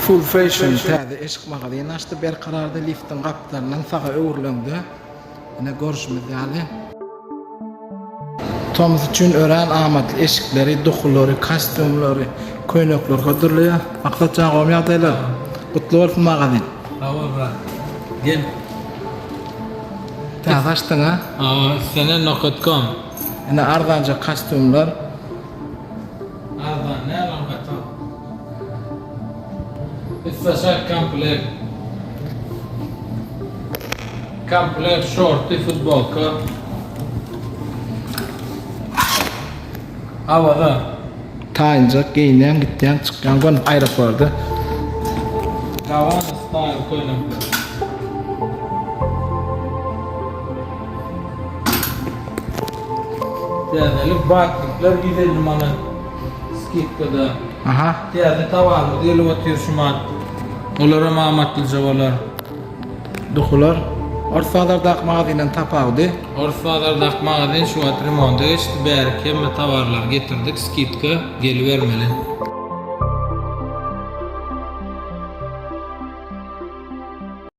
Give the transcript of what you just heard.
Full Fashion täze eşik magazyny açdy. Berkararda liftiň gapdalyndan saga öwrüleňde ine görşümiz ýaly. Tomus üçin örän amatly eşikleri, duhulary, kostýumlary, köýnekleri hödürleýär. Maksat jan gowmy ýagdaýlar? Gutly bolsun magazyn. Sag bol brat. Gel. Täze açdyň a? Hawa, islenen nokat kom. Ine arzanja kostýumlar. Arzan däl ol gaty. Üstaşak komplekt. Komplekt şorty, futbolka. Awaza. Taýynjak geýinýäň, gitýäň, çykýaň göni aeroporda. Gawana style köýnekler. Täzelik batnikler 150 manat skidkada. Aha. Täze towarymyz gelip otyr şu mat. Olaram amatlyja bolar. Duhular. Ors bazardaky magazyndan tapawudy. Ors bazardaky magazyn şu wagt remonta geçdi. Bärik hemme towarlary getirdik skidka gelibermeli.